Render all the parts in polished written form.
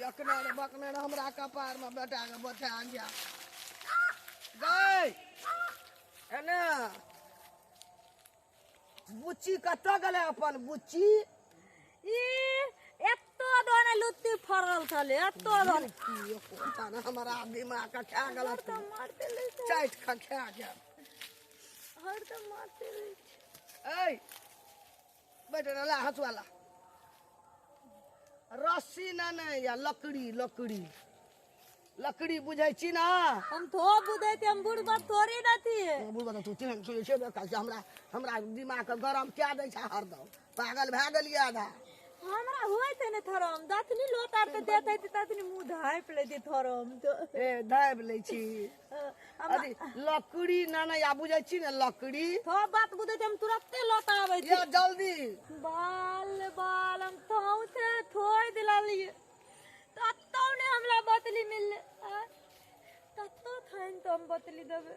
अकने रे बकने रे हमरा कपार में बेटा के बचा गया गई एने बुच्ची कतऽ गेलै अपन बुच्ची ई एतो दोने लुत्ती फरल छले एतो दोने कोन हमरा दिमाग के खा गेल हरदम मारते रहै छै चाटि कऽ खा गेल हरदम मारते रहै छै ऐ बैठ ला हँसुआ ला रस्सी ना नहीं या लकड़ी लकड़ी लकड़ी बुझै छी ना हम थो बुझै छी हम बुढ़ बाप थोड़ी ना थी बुढ़ बाप तू तेहन सुनै छेबे करै छै हमरा हमरा दिमाग के गरम कए दै छै हरदम पागल भए गेलियै आधा हमरा होय छै ने थरम दतनी लोट आर ते देते त ततनी मुंह धाइप लेती थरम तो ए धाइप लै छी हमरा अथी लकड़ी ना ना या बुझै छी ने लकड़ी थो बात बुझै छी हम तुरंते लोट आबै छी या जल्दी बाल बाल हम थौ से थोइ दिलालिए तत्तो ने हमरा बतली मिलले आ? तत्तो थाइन तो हम बतली देबे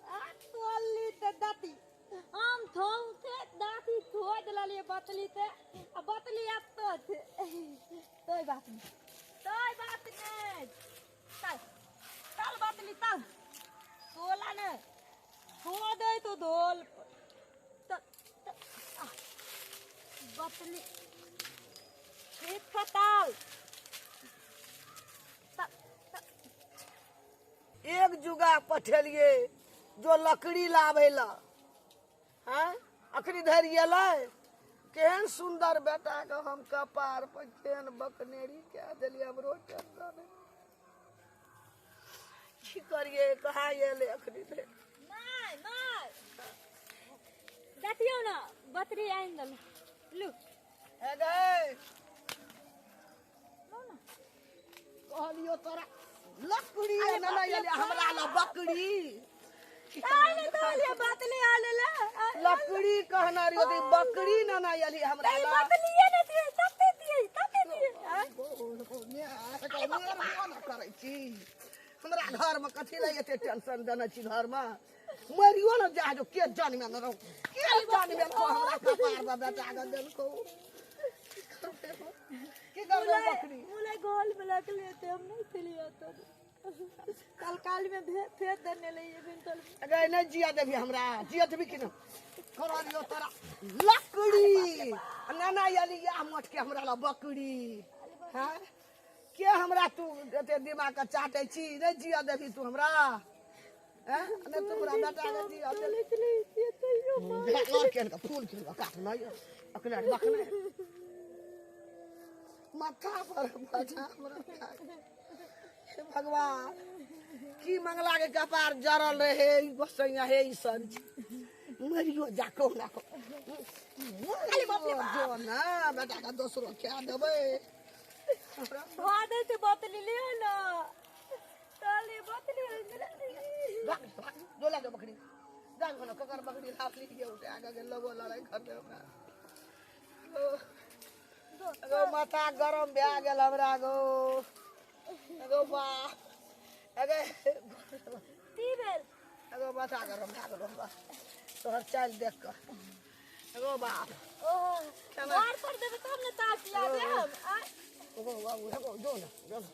आ तोली ते दाती हम थौ से दाती थोइ दिलालिए बतली ते आ बतली आतो थे तोय बात नहीं तोय बात नहीं चल चल बतली चल तोला ने धो दे तो धोल बतली ठीक फताल एक जुगा पठेलिए जो लकड़ी लाबै ला हैं अखनी धरि एलै केहन सुंदर बेटा के हम कपार पर केहन बकनेरी कए देलियै हमरो टेंशन है। की करिए कहाँ एलै अखनी धरि माय माय देखियौ ने बतरी आनि देल लू हे गै लू ने कहलियो तोरा लकड़ी ने नहि एलै हमरा लग बकरी ताहि ने कहलियै बतली आने ले लकड़ी कहना रहियो तऽ ई बकरी ने नहि एली हमरा ताहि लग बतलिए ने दिए तते दिए तते दिए आँय? करै छी हमरा घरमे कथी लए एते टेंशन देने छी घरमे मरियो ने जा जो के जनमे ने रहू के जनमे ने हमरा कपार पर बेटा के देलकौ की करबै बकरी मुलै गोल में लगले ते हम नहीं खेलिए तो कल काल में फेर देने ले ये बिन तल अगर नहि जिया देबी हमरा जिया देबी कि ना करलियो तोरा लकड़ी ना ना अली या मोट के हमरा ला बकरी हैं के हमरा तू एते दिमाग के चाटे छी नहि जिया देबी तू हमरा हैं नहि तू हमरा बेटा के जिया देबी चले चले तैयो लड़ के फूल के काट नहि अकले बकने माथा पर बजा हमरा हे भगवान की मंगला के कपार जरल रहे ई गोसैया हे ई सन मरियो जा कहुना को जो ना बेटा के दोसरो खा देबै हमरा धो दे ते बोतली ले ना ताली बोतली राख, राख, जो ला दो बकरी जा कोनो ककर बकरी लाभ लीजिए उठा के लोगो लड़ाई कर दे हमरा ओ, गो माथा गरम भए गेल हमरा गो गो बा अगे की भेल एगो माथा गरम भए गेल हमरा तोहर चालि देख कऽ एगो बाप ओ घर पर देबे तब ने ताक पिया दे हम आय एगो बाबू एगो जो ने जो ने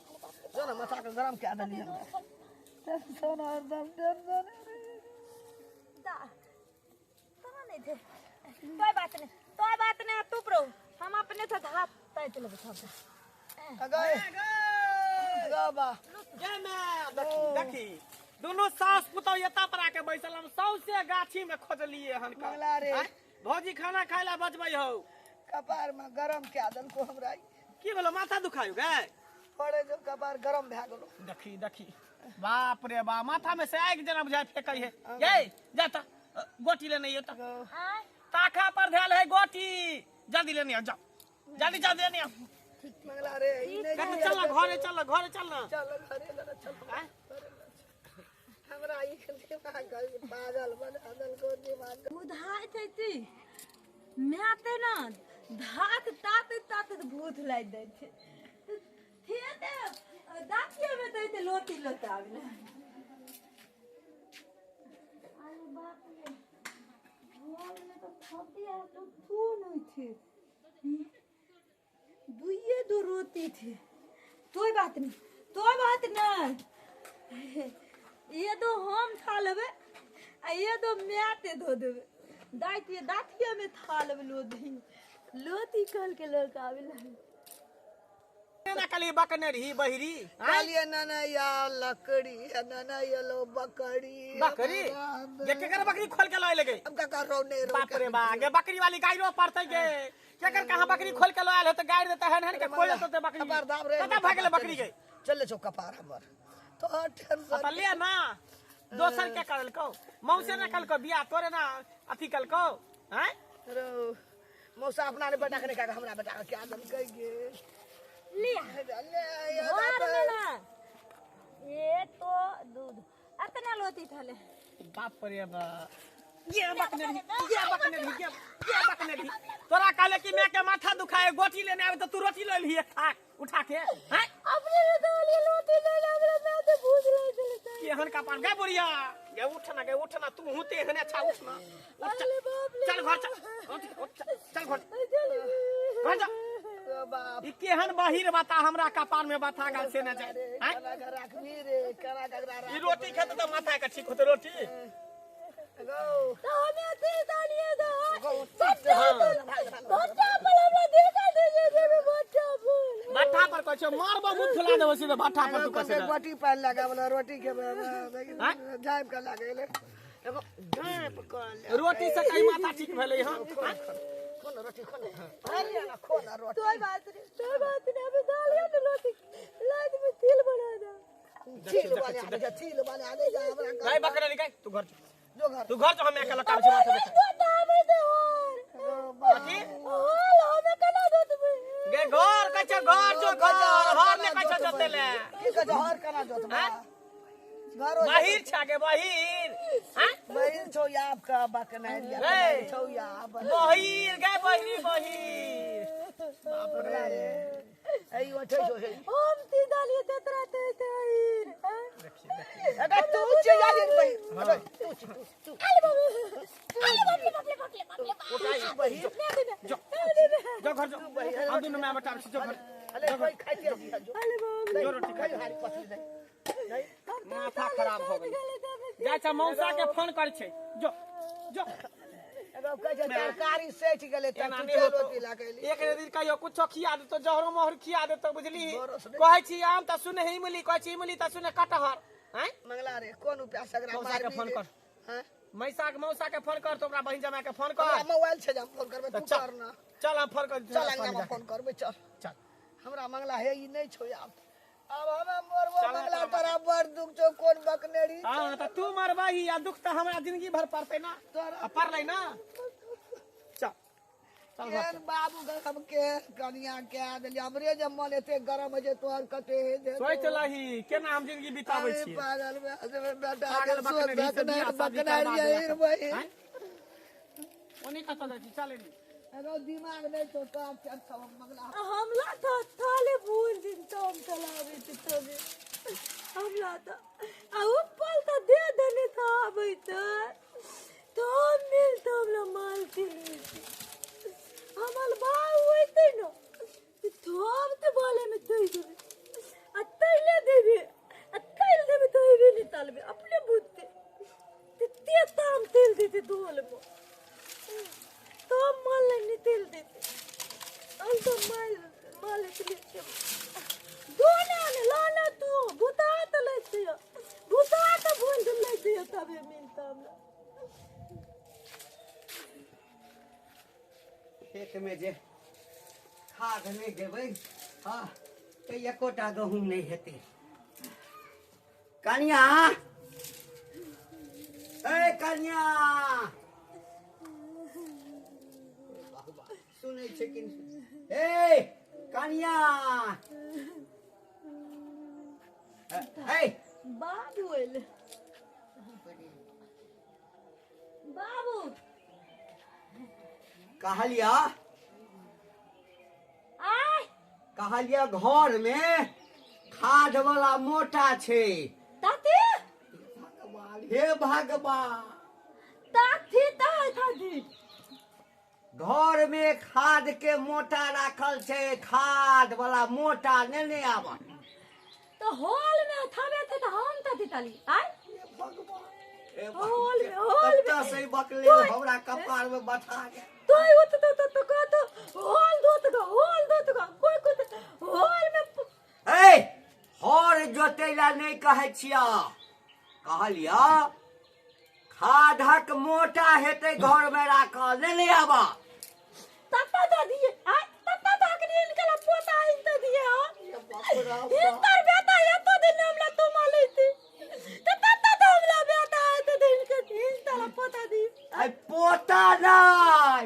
जो ने माथा के गरम कए देलियै हमरा टेंशन हरदम टेंशन दा तना नहीं थे कोई बात नहीं कोई बात नहीं तू प्रो हम अपने से धाप तैत लेबे सब अगे गो बा गे माय, देखी देखी दुनू सास पुतौह एता पर आके बैसल हम सौंसे गाछी में खोजलिए हन का। मंगला रे। आँय, भौजी खाना खाय ला बजबै हौ कपार में गरम कए देलको हमरा की भेलो माथा दुखायो गे पड़े जो कपार गरम भए गेलो देखी देखी बाप रे बाप माथा में से आगि जेना बुझाय फेकै है ये जा त गोटी लेने आइयो त आय ताखा पर धैल है गोटी जल्दी लेने आओ जाओ जल्दी जल्दी लेने आओ मंगला रे ई नहि कनी चल ना घरे चल ना घरे चल ना चल घरे लड़ा चल आँय? घरे लड़ा चल। हमरा ई दिमाग पागल बना देलको दिमाग उधाय छै ती मायते ना धाक ताते ताते भूत लागि दै छै थे ते दाँतिये में दै लोटी लोटा आबि अरे बाप रे घर में तो थपी आ तो थू नहीं थे लोती थे। तोय बात नहीं, तोय बात नहीं, ये दो हम खा लेबे आ ये दो म्याते धो देबे। दाइते दाँतिये में था लेबे लोती लोती कल के लड़का आवे लगे। ना कली बकने रही बहिरी। कहलिए ना ना या लकड़ी ना ना ये लो बकरी। बकरी ये केकर बकरी खोल के लाए लगे? अब का रो नहीं रो। बाप रे बा गे बकरी वाली गाय रो पड़ते गे। केकर कहां बकरी खोल के लायल हो तो गाय देता है हन के खोल देते बकरी। खबर दाम रे। कता भागले बकरी के? चले छो कपार हमर तो टेंशन। त ले ना दोसर के करल को मौसे ने कल को बियाह तोरे ना अथी कल को हैं रो मौसा अपना ने बेटा के का हमरा बेटा के क्या दम कह गे लिया घर में ना ये तो दूध अतना लोती थले। बाप रे बा ये बकने रही ये बकने रही ये बकने रही। तोरा कहले कि मैं के माथा दुखाए गोटी लेने आवे तो तू रोटी ले लिहे खा उठा के हैं। अपने रे दाली लोती ले ले हमरा मैं तो भूख लग गेल। केहन का पान गे बुढ़िया गे उठ ना गे उठ ना तू हुते हने अच्छा उठ ना उठ चल घर चल उठ चल घर घर जा। बाप ई केहन बहिर बता हमरा कपार में बता गाल से न जाए हैं। कना के राखबी रे कना के राख। ई रोटी खेते त माथा के ठीक होते रोटी गो तो हमें ते दालिए दो गो बच्चा पर हमरा देखा दे जे बच्चा बोल भट्ठा पर कहै छै मारबो मुंह फुला देबो सीधे भट्ठा पर तू कहै छै। गोटी पान लगा वाला रोटी के जाइब के लागेले एगो जाइब के रोटी से कहीं माथा ठीक भेलै हां। खोल रोटी खोल अरे ना खोल रोटी। तोय बात नहीं, तोय बात नहीं, अबे दालिया ने रोटी लाद में तिल बना दे। तिल बना दे तिल बना दे जा हमरा। नहीं बकरा निकाल तू घर जो घर तू घर जो हम अकेला काम छै माथा देख दो दावे दे और कथी हाल हमें कना दो तुम गे घर कहै छै घर जो घर हर ने कहै छै जोते ले की कहै छै हर कना जोतबा घर बहिर छा गे बहिर हां बहिर छौ याब का बकनाइ छौ याब बहिर गे बहिरी बहिर। बाप रे ए उठै छौ हे हम ती दालिए तेतरा ते ते देखी देखी अरे तू चे यार बहिर अरे तू तू अरे बाप अरे बाप रे बाप रे बाप रे बाप बहिर जो जो घर जो हम दुनु माय बेटा छी जो घर अरे कोई खाइते जो अरे बाप जो रोटी खाइ हारी पसली दे नहीं माथा खराब हो गेल। जाइ छै मौसा के फोन कर छै जो जो एगो कहै छै तरकारी सठि गेलै त तू रोटी लागेली। एक दिन कहियो कुछो खिया देतो जहरो मोहर खिया देतो बुझली। कहै छी आम त सुने इमली कहै छी इमली त सुने कटहर हैं। मंगला रे कोन उपाय सगरा मौसा के फोन कर हैं मैसा के मौसा के फोन कर तो ओकरा बहिन जमाय के फोन कर। हमरा मोबाइल छै जे हम फोन करबै तू कर ना। चल हम फोन कर चल अंगना में फोन करबै चल चल। हमरा मंगला हे ई नहीं छौ आब अब हमे मरबो मंगला तोरा बड़ दुख छौ कोन बकनेरी। हां त तू मरबही आ दुख त हमरा जिंदगी भर पड़तै ना तोरा पड़लै ना। चल चल केहन बाबू हम के कनिया के देलियै हमरे जे मन एते गरम होइ छै तोहर कते हे दे। सोच लही केना हम जिंदगी बिताबै छियै। पागल बेटा पागल बकनेरी से बियाह शादी करबा देलक। ओनी कतऽ जाइ छी चल एनी। एगो दिमाग नहीं छौ तो चल सब मंगला हमला तो थाले भूल दिन तो हम चलावे ते तबे हमला तो आ ऊपर तो दे देने था आबै तो मिल तो हमला माल तिल हमल बाल होइते न थोब ते बोले में तई देबे आ तैले देबे आ तैल देबे तो एबे नहीं तलबे अपने बुद्धे ते ते ताम तेल देते धोल में तो माल नहीं तेल देते हम तो माल माल लेते दोना ने लाना तू बुता त लेते बुता त बोल लेते तबे मिलता हमरा। खेत में जे खाद नहीं देबै हाँ तो एकोटा गहूम नहीं हेतै। कनिया ए कनिया सुनै छै कि ए कनिया ए बाबू एले बाबू कहलिया आय कहलिया घर में खाद वाला मोटा छै। ताती भगवान हे भगवान ताती ताती घर में खाद के मोटा राखल छै, खाद वाला मोटा नेने आब। तो हॉल में थबे थे तो हम त दितली आय हॉल में, हॉल में। कत्ता से बकले हमरा कपार में बैठा गया। तो उत तो तो तो को तो हॉल दोत गो, हॉल दोत गो, कोई को हॉल में ए हर जोतैला नहीं कहै छिया, कहलिया खादक मोटा हेतै घर में राखल, नेने आब। तत्ता दे दिए आय, तत्ता दाकनी इनकला पोता इन त दिए हो। इनकर बेटा एतो दिन हमला तुम लेती त तत्ता तो हमला बेटा एतो दिन के इन तला पोता दी। आई पोता नहीं,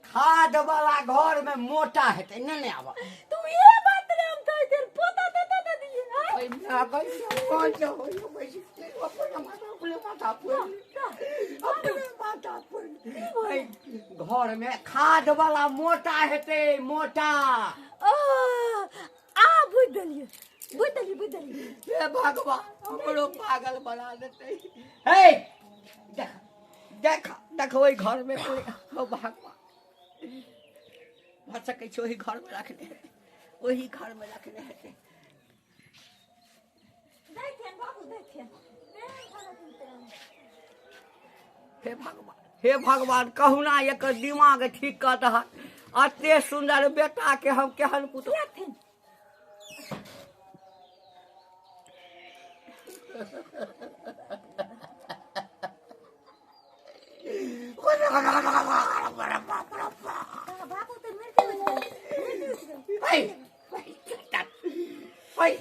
खाद वाला घर में मोटा हेतै, नेने आब। तू ये बात रे हम तो तेर पोता तत्ता दे दिए आय। ओइ ना गई कोन छ होय बैसी अपने माथा, अपने माथा पर, अपने माथा पर। घर में खाद वाला मोटा हेतै, मोटा। ओ आ बुझ देलिए, बुझ देलिए, बुझ देलिए। हे भगवान हमरो पागल बना देतै। हे देख देख देख ओहि घर में कोई, ओ भगवान भऽ सकै छै ओहि घर में रखने हेतै, ओहि घर में रखने हेतै। देखियन बाबू देखियन। हे भगवान, हे भगवान कहुना एकर दिमाग ठीक कऽ दहक। एते सुंदर बेटा के हम केहन पुतोह।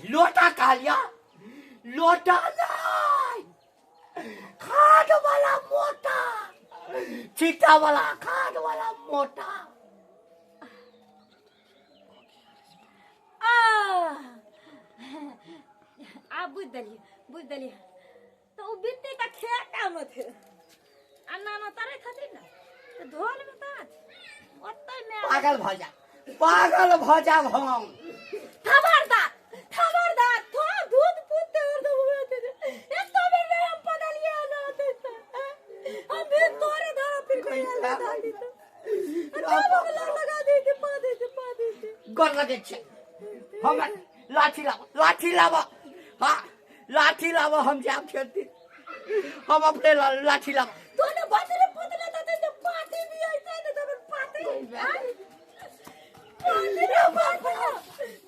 लोटा कहलिया, लोटा नहीं, खाद वाला मोटा, छीटा वाला खाद वाला मोटा। आ बुझ देलिए, बुझ देलिए। तो उ बित्ती त खेता में थे आ नाना तारे खातिर ना तो ढोल में ता ओतै में पागल भ जा, पागल भ जाब हम। खबरदार, खबरदार, थो दूध पूते और दो हुए थे। एक तो बेर नहीं हम पदलिए ना ते हम भी तोरे धारा फिर कोई लगा दी तो तब लगा दे के पा दे के पा दे के गोर लगे छे हम। लाठी लावा, लाठी लावा, हां लाठी लावा, हम जाब खेती, हम अपने लाठी लावा। तो ने बदले पुतले त ते पाती भी आइते ने तब पाती पाती रे बाप रे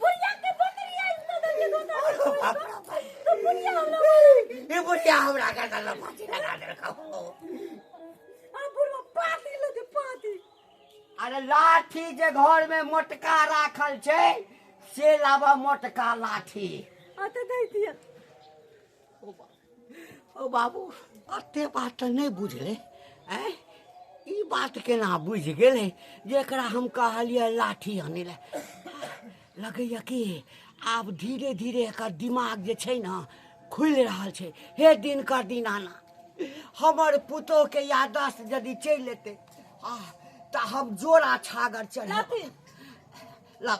बुढ़िया के बकरी आई तो दे दो तो बुढ़िया हमरा ई बुढ़िया हमरा के दल पाती लगा देलक। आ बुढ़वा पाती लगे पाती। अरे लाठी जे घर में मोटका राखल छै से लावा मोटका लाठी। आ त दे दिया। ओ बाबू अते बात तऽ नहि बुझलै, आँय ई बात केना बुझि गेलै जेकरा हम कहलियै लाठी आनै लए। लगैया कि आब धीरे धीरे एकर दिमाग जे छै ने खुलि रहल छै। हे दिनकर दिन आना, हमर पुतोहके याददाश्त यदि चलि एतै आ तऽ हम जोड़ा छागर चढ़ेब। ला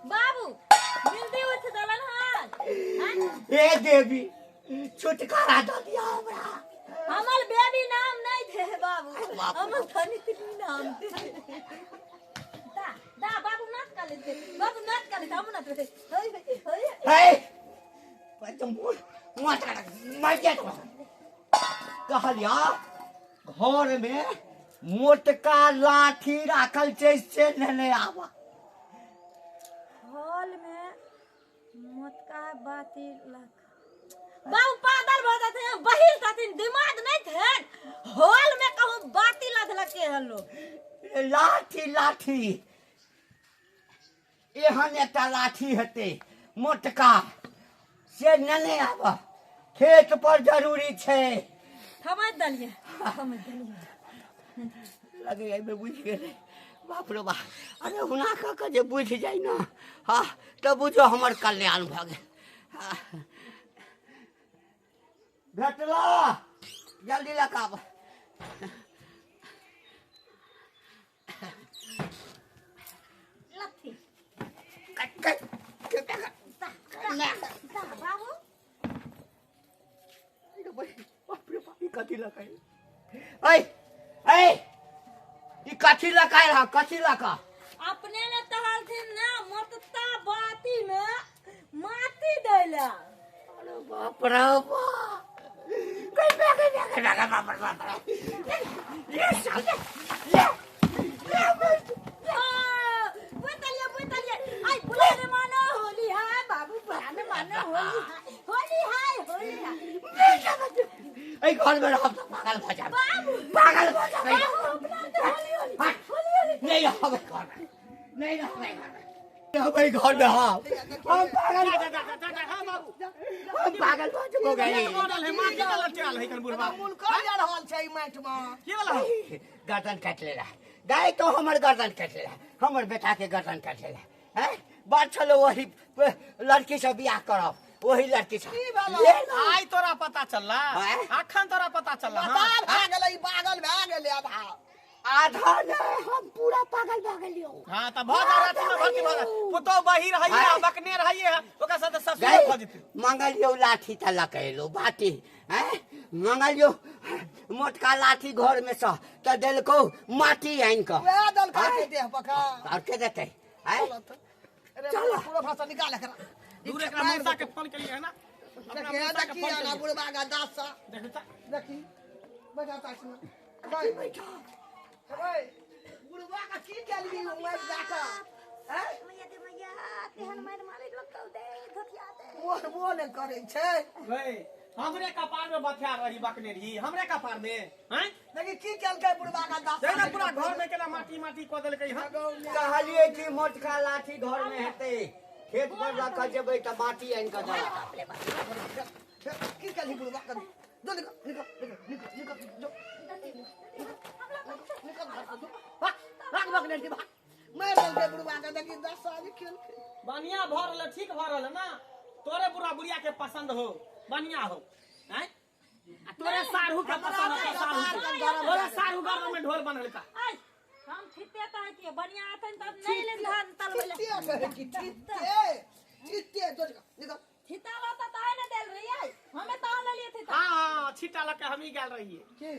बाबू मिलते उठ दलन हाल। हे देवी छुटकारा दऽ दिया हमरा। हमर बेबी नाम नहीं थे बाबू, हमर धनी नाम थे। दा दा बाबू नाच कर लेते, बाबू नाच कर लेते, हम नाच लेते। होय होय हे तुम मत कर मर जा। कहलिया घर में मोटका लाठी राखल छै से नेने आबा। हॉल में मोटका बाती लाख बाबू पागल भ जाते हैं, बहिर छथिन, दिमाग नहीं थे। हॉल में कहूँ बाती लाद लगे हैं लोग। लाठी लाठी एहन एकटा लाठी हेतै मोटका से नेने आबा, खेत पर जरूरी छै। थमा दलिए, थमा दलिए। लगे एहिमे बुझि गेलै। बाप रे बाप, अरे हुना कऽ के जे बुझि जाइ ने, हाँ तऽ बुझो हमर कल्याण भऽ गेल। भेटला जल्दी लऽ कऽ आब। लत्ती। कट, कट, कट, कट। माय बाबू बाप रे बाप, ई कथी लऽ ऐ ऐ ई कथी लऽ के आयल हँ, कथी लऽ कऽ? अपने ने कहलथिन ना मतता बाती में माटी दैला। अरे बाप रे बाप, गई बे, गई बे, गई बे, गई बाप रे बाप रे। ये साले, ये ये बुतलिए बुतलिए आई बुला ने मानो होली हाय बाबू, बुला ने मानो होली हाय, होली हाय, होली हाय। एहि घर में रहब तऽ पागल भऽ जायब, पागल भऽ जायब। होली होली होली। नहि रहबै घर में, नहि रहबै घर में, रहबै घर में। हम पागल, हम पागल भऽ जेबो गई। मॉडल है माँ के लटकाल है कन बुढ़वा मुलका जा रहल छै ई माटि मे। की वाला हो? गर्दन काटि लेला गाय तो, हमर गर्दन काटि लेला, हमर बेटा के गर्दन काटि लेला। हैं, बात छलो वही लड़की से बियाह करब, वही लड़की से। की भेलो? ले ना। आइ तोरा पता चलला? आँय? अखन तोरा पता चलला? हाँ? बताल भए गेलै, ई पागल भए गेलै आधा। आधा नहीं, हम पूरा पागल भऽ गेलियौ। हाँ तऽ भऽ जा, राति में भर्ती भऽ जा। पुतोह बही रहैये आँय? बकने रहैये, ओकरा साथे ससुर गई भऽ जेतै। मंगलियौ लाठी तऽ लकेलौ बाटी। हैं, मंगलियौ मोटका लाठी घर में से तऽ देलकौ माटी आनि कऽ। वएह दलका आँय? के देह पका आओर के देतै? आँय? अरे चलो। पूरा भाषा निकाल एकरा। दूर एकरा मौसा के फोन केलिए है ना, अपना देखी मौसा के देखी फोन ना केलिए। बुढ़बा का दासा। देखू तऽ। देखी बैठा ता सुन बैठ भाई, बुढ़बा का की केलिए उमर जाकर हैं? मैया दे मैया, तेहन मारि मारै लगतौ दे धोतिया दे। मोर मोर ने करै छै। गई हमरे कपार में बथिया रही, बकने रही हमरे कपार में हैं। देखी की केलकै बुढ़बा का दासा। देख ना पूरा घर में केना माटी माटी कऽ देलकै। हँ, कहलियै कि मोटका लाठी घर में हेतै, खेत पर लऽ कऽ जेबै तऽ माटी आनि कऽ देलक। की केलही बुढ़बा का? जो निकल निकल निकल निकल निकल, जो निकल घर से, जो भाग भाग भाग नहीं भाग। मारि देलकै बुढ़बा के, देखी 10 आदमी केलकै। बढ़िया भऽ रहल है, ठीक भऽ रहल है ना? तोरे बुढ़ा बुढ़िया के पसंद हो, बढ़िया हो हैं? आ तोरे साढ़ू के पसंद हो, साढ़ू के। तोरे साढ़ू गाँव में ढोल बनल का। आई हम ठीते कहै छियै, बढ़िया आतन तब नहीं ले धान तलबै ले। ठीते कहै छी, ठीते ठीते, जो निकल निकल। ठीता लता ताहे ने देल रहियै, हमे ताह लेलियै ठीता। हाँ हाँ, छीटा लऽ के हमही गेल रहियै। की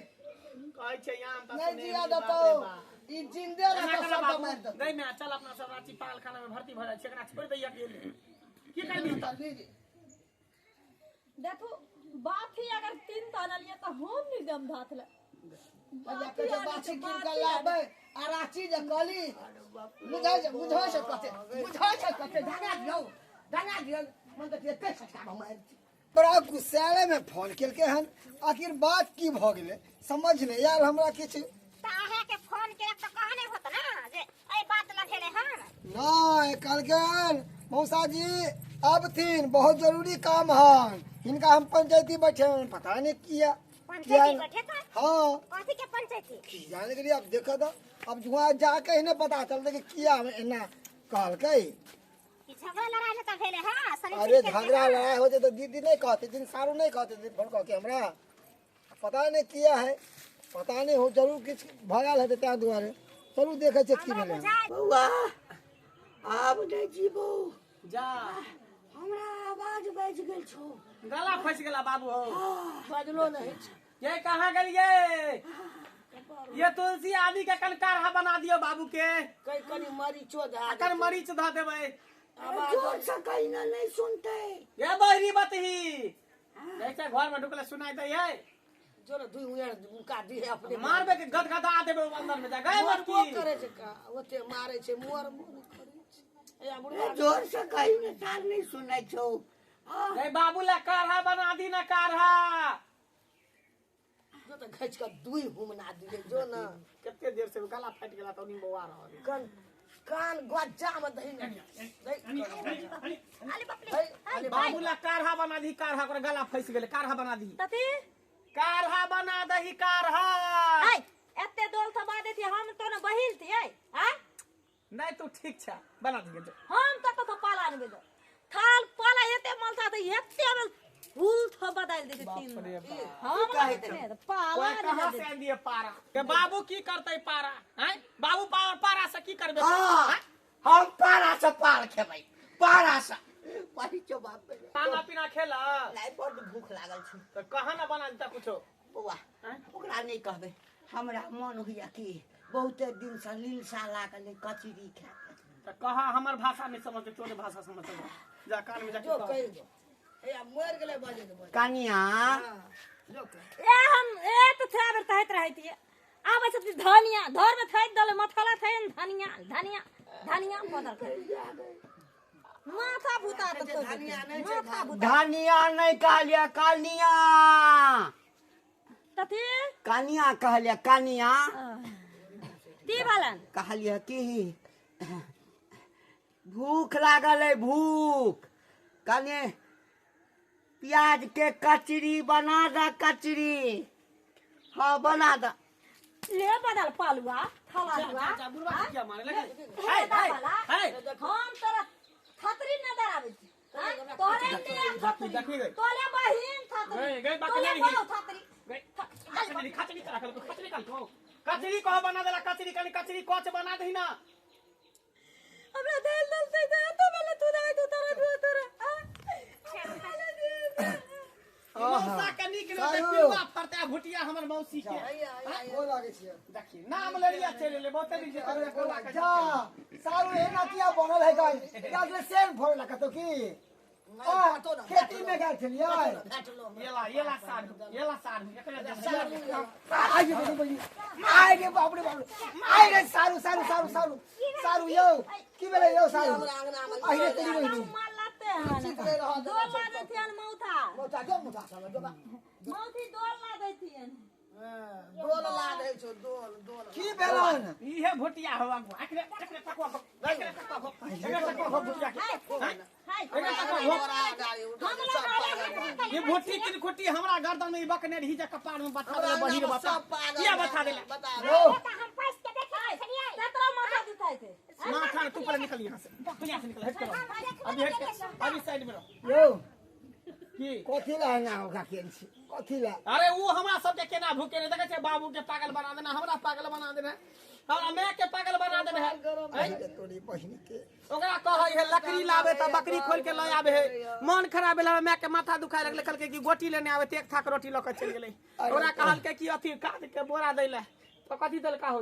कहै छै आम तऽ नहीं सुने जिया बाप रे देतौ बाप। ई जिंदे एना रहतौ करऽ सबके बाबू, मारि देतौ। नहीं मैं चल अपना सब रांची पागलखाना में भर्ती भऽ जाइ छै, एकरा छोड़ि दैया अकेले, की करबी तऽ? देखू बाथी अगर तीन ताना लिए तऽ हम नहीं दम धात ले। बाछी बाछी कीन के लाबै आ रांची जे कहली बुझै छै, बुझै छै कते, बुझै छै कते। धंगा दियौ, धंगा दियौ, मन तऽ एके झटका मे मारि दियौ। बड़ा गुस्साले में फोन केलकै हन, आखिर बात की भऽ गेलै समझ नहि आयल हमरा किछु। तऽ अहाँके फोन केलक तऽ कहने होत ना जे एहि बात लए भेलै हन? नहि, कहलकै हन मौसा जी आबथिन, बहुत जरूरी काम हन, हिनका हम पंचायती बैठे हन, पता नहि किया। पंचायती बैठे था? हाँ। कथी के पंचायती? की जाने गेलियै, अब देखऽ तऽ अब जुआ जाके ही ने पता चलतै कि किया एना कहलकै। ई झगड़ा लड़ाई ने तऽ भेलै हँ शनि अरे के झगड़ा हँ? लड़ाई होते तो दीदी नहीं कहते, दिन सारू नहीं कहते दिन फोन कह के हमरा, पता नहीं किया है, पता नहीं हो जरूर किछु भऽ गेल हेतै ताहि दुआरे। चलू देखै छियै की हमरा भेलै हन। बुझाइ बौआ, आब नहि जीबौ। जा। हमरा आवाज बाजि गेल छौ। गला फंसि गेला बाबू हो। बजलो नहि छै। ये कहाँ गेलियै? ये तुलसी आदि के कन काढ़ा बना दियौ बाबू के। कई कनी मरीचो धए कन मरीच धऽ देबै। जोर से कही ना, नहीं सुनते। ये बहरी बतही जैसे घर में ढुकले सुनाई दै है। जो ने दुई उंगेर मुका दी है अपने। मारबे के गदगदा देबै अंदर में जा गए। मरबो मटकी करै छै का ओते मारै छै, मरबो नहि करै छै। ए बुढ़बा जोर से कही ना, तार नहीं सुनै छौ। रे बाबू ला काढ़ा बना दी ना, काढ़ा। जो तऽ घैच कऽ दुई हुमना दिए जो न। कते देर से गला फाटि गेला तऽ ओनी बौआ रहल है। कान कान गज्जा में दही ने दही। अरे बाप रे। अरे बाबू ला काढ़ा बना दी काढ़ा, ओकरा गला फंसि गेलै, काढ़ा बना दी। तती काढ़ा बना दही काढ़ा। आई एते डोल थमा देती हम तो न बहिल थी आई आ नहीं तू ठीक छ, बना दिए जो। हम तो तो पाला नहीं बेदो थाल पाला एते मलता त एते में फूल थ बदल देती तीन। बाप रे बाप। हम लगते नहीं तो पाला ओए नहीं कहाँ दे से आन दिए पारा के बाबू? की करतै पारा हैं बाबू? पारा पारा से की करबे? हाँ, हैं? हम पारा से पार खेबै, पारा से। पैचो बाप रे। खाना पीना खेला नहीं, बड्ड भूख लागल छै। तो कहाँ ना बना देता कुछो? बौआ, ओकरा नहीं कहबै, हमरा मन होइया कि बहुते दिन से लीलसा लागल है कचरी खाए। तो कहा हमर भाषा नहीं समझते, तोरे भाषा समझते। जा कान में जाके जो कह। कहि दो हे मर गेलै बजे दे बजे। कनिया जो कहि। ए हम ए तो थोड़ा बेर तहत रहती है आबै छथि धनिया धर में थैत दले मथला थैन धनिया धनिया धनिया बदल के माथा भूता तो धनिया नहि छै, माथा भूता। धनिया नहीं कहलिया, कनिया। तथी कनिया कहलिया, कनिया ती भलन कहलिया कि भूख लागल है, भूख। कने प्याज के कचरी बना दा, कचरी हाँ बना दा। ले बदल पालुआ थलालुआ जा बुढ़वा के क्या मारे लगे? हे हे हे हे हम तोरा थतरी नजर आबै छी। तोरे ने थतरी, देखी गई। तोरे बहिन थतरी, गई, गई, बाकी तोरे नहीं। बहू थतरी। गई, खचरी खचरी करा कल खचरी कल को कचरी कह बना देला, कचरी कनी कचरी कोच बना दही ना। हमरा धैल दल से दे तो बेले तू दाई तू तोरा तू तोरा मौसा के नीक ने सारू। पिलुआ फरते आ भुटिया हमर मौसी के। गोर लागै छियै। देखी नाम लड़िया चलि एलै बहुते दिन से अरे गोला के। जा सारू एना किया बनल है गाय गाय सेन फोड़े लगा तो की आ, खेती में गेल छलियै। येला येला सारू येला सारू एकरे आइ रे बहिनी, आइ रे बाप रे बाप रे, आइ रे सारू सारू सारू सारू सारू यौ की भेलै यौ सारू? आइ रे तेरी बहिनी। मार लाते हन डोल ला देथियन मौथा। मोटा जो मोटा सब जो बा। मौथी डोल ला देथियन। डोल ला दै छौ, डोल डोल। की भेलन? इहे भुटिया हो आगू एकरे एकरे तकवा हो एकरे तकवा हो एकरे तकवा हो भुटिया के। हाय एकरे तकवा हो। ये भुट्टी तीन खुट्टी हमरा गर्दन में ई बकने रही जे कपार में बता देला बहिर बता किया बता देला। यौ हम पैस के देखे छलियै। ततरा माथा दुखाइ छै। माथा तू पहले निकल यहाँ से, तू यहाँ से निकल, हट कर अभी, हट कर अभी साइड में रहो। यौ की कथी ला एना ओकरा केने छी, कथी ला? अरे वो हमरा सबके केना भूखे नहीं देखे छै, बाबू के पागल बना देना, हमरा पागल बना देना, हमरा माय के पागल बना देना है। आइ रे तोरी बहिनी के। ओकरा कहै है लकड़ी लाबे त बकरी खोल के लऽ आबे है, मन खराब भेल माय के माथा दुखाय लगलै, कहलकै कि गोटी लेने आबे त एक थाक रोटी लऽ के चलि गेलै। ओकरा कहलकै कि अथी काज के बोरा दै ले त कथी देलका हो,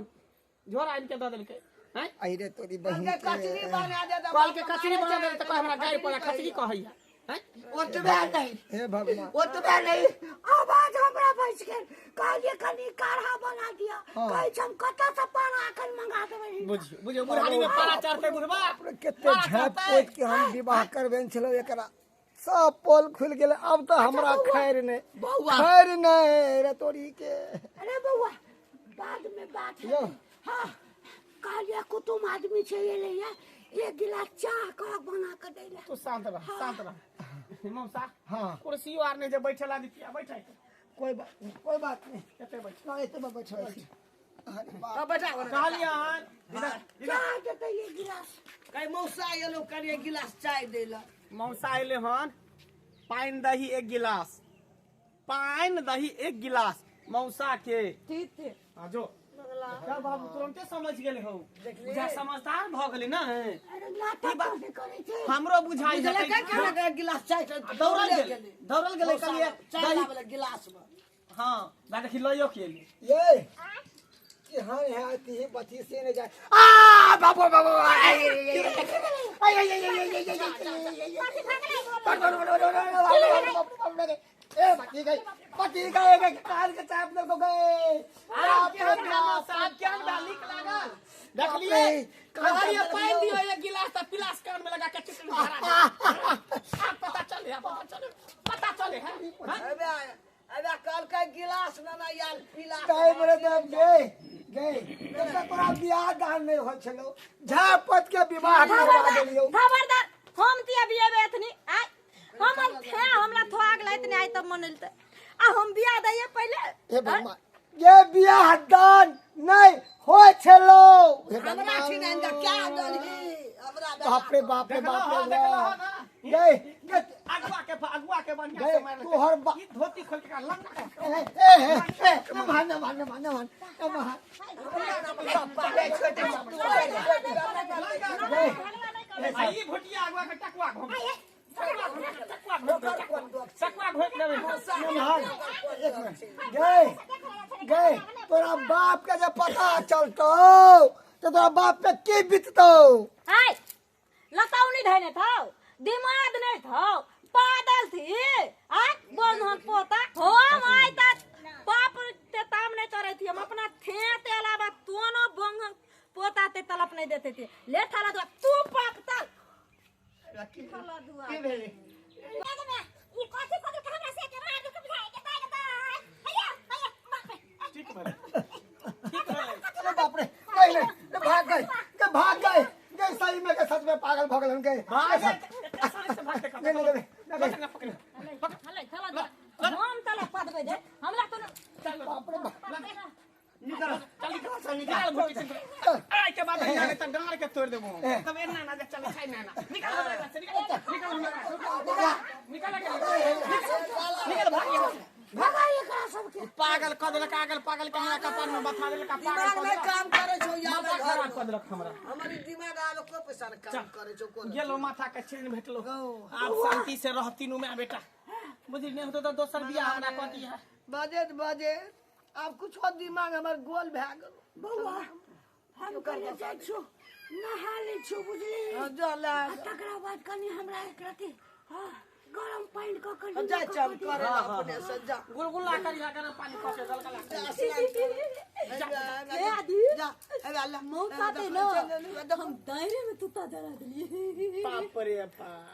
झोरा आनि के दऽ देलकै। हैं आइ रे तोरी बहिनी के। कचरी बना दे। कहलकै कचरी बना दे त कहै हमरा गाय पर खचरी कहै है। हैं ओतबे नहीं, हे भगवान, ओतबे नहीं, आवाज हमरा बचि गेल। कहलिए कनी काढ़ा बना दिया, कहै छै हम कतऽ से पारा एखन मंगा देबै। बुझियौ बुझियौ बुढ़ानी में पारा चढ़तै बुढ़बा। कते झाँप पोति के हम विवाह करबेन छलौ, एकरा सब पोल खुलि गेलै। अब तऽ हमरा खैर नहि, बौआ। खैर नहि रे तोरी के। अरे बौआ बाद में बात यौ। हाँ कहलिए कुटुम आदमी छै एलै है, एक गिलास चाह कह बना के दै ले। तू शांत रह, शांत रह मौसा। हाँ। कुर्सियो आर नहीं जे बैठेला दितिया बैठे। कोई बात नहीं, कोई बात नहीं, एते बैठ। ना एते में बैठल छी। अरे बाप। बैठा कहलियन इधर इधर चाह देतै एक गिलास। कहीं मौसा एलो कनी एक गिलास चाय दै ला। मौसा एले हन, पानि दही एक गिलास, पानि दही एक गिलास मौसा के। ठीक छै। हाँ जो क्या बाबू तुरंते समझ गेले हो, बुझा समझदार भ गेले ना। अरे नाटक नहीं करै छै। हमरो बुझाई बुझले जेतै। के केना एक गिलास चाय दौड़ल गेलै, दौड़ल गेलै कहलिए चाय दही। लाबे गिलास में। हाँ बा देखी लइयो के एली। ये कि हाँ है आती है बची से नहीं जाए। आ बाबू बाबू आई आई आई आई आई आई आई आई ए बची गई, बची गई, गई कार के चाप दे को गए। आप केहन मौसा केहन बा लीक लागल देखलिए, कहलिए पानि दियो एक गिलास त पिलास कान में लगा के चिकन भरा दे। आब पता चले, आब पता चले, पता चले है। अबे अबे कहलकै गिलास ना ना यार पिला। टाइम रे देव गए गए तब तोरा बियाह दान नहीं होय छलो, झापत के विवाह करवा देलियो। खबरदार हम तिया बियाबे एतनी आय हमर थे हमरा थोआग लाइत नहीं आय तब मनल त आ हम बिया दैये पहिले। हे भगवान, ये बियाह दान नहीं होय छलो। हे हमरा छिनाइन का क्या दलही हमरा बाप रे बाप रे देखलो बाप हो, रे देखलो हो बाप। ना। गए गए अगुआ के अगुआ के बढ़िया गए, से मारलकै। तोहर बा- ई धोती खोल के लंगा ए ए ए ए मान मान मान मान मान आ ई भुटिया अगुआ के टकुआ घुम। सकुआ घोट देबै। एक मिनट गए गए, तोरा बाप के जब पता चलतो तो तोरा बाप पे की बीततो? आय लताऊ नहीं धैने थौ, दिमाग नहीं थौ, पागल थी। आय बोल हम पोता हो आय त बाप ते ताम नहीं करे थी। हम अपना थे ते अलावा तोनो बंग पोता ते तलप नहीं देते थे। ले थाला दुआ तू पाप तल थाला दुआ की भेलै? ई कथी कथी के हमरा से के मार के बुझाय के ताय के ताय। हैया हैया बाप रे। ठीक भेलै, ठीक भेलै। अरे बाप रे, नहीं नहीं, ये भाग गए, ये भाग गए गए, सही में के सच में पागल भ गेलन गए। भागे से भागते। नहीं नहीं नहीं नहीं। पकड़ पकड़। हले थाला दुआ हम तलप पदबै दे हमरा तो। बाप रे बाप, निकल चल निकल निकाल घोटी से। आइ के बाद जाने त डाँड़ के तोड़ देबो तब। एना ना जे चल खाइ ना ना। निकाल हमरा से, निकाल निकाल हमरा, निकाल निकाल, भाग यहाँ से। भगा एकरा सबके। पागल क देलक, आगल पागल के हमरा कपार में बथा देलक। पागल दिमाग क नहीं देलक, काम करे छौ या माथा खराब क देलक हमरा। हमर ई दिमाग आलो को पैसा ने काम करे छौ को। गेलो, माथा के चैन भेटलो। आब शांति से रह तीनू माय बेटा, बुझली? नहीं होतो त दोसर बियाह हमरा क दिया। बजेत बजेत आब कुछो दिमाग हमर गोल भए गेल। बौआ, हम कनि जाइ छौ, नहा लै छौ, बुझली? हाँ, जा ला। आ तकरा बाद कनि हमरा एक रति हाँ गरम पानि कऽ कऽ जा चल करे ला अपने से जा। गुलगुला करिया, गरम पानी क के गलगला जा स्नान कर। हे आदि। जा हे अल्लाह मौका दे ना, हम दायरे में तुता जरा दिलिए। बाप रे बाप।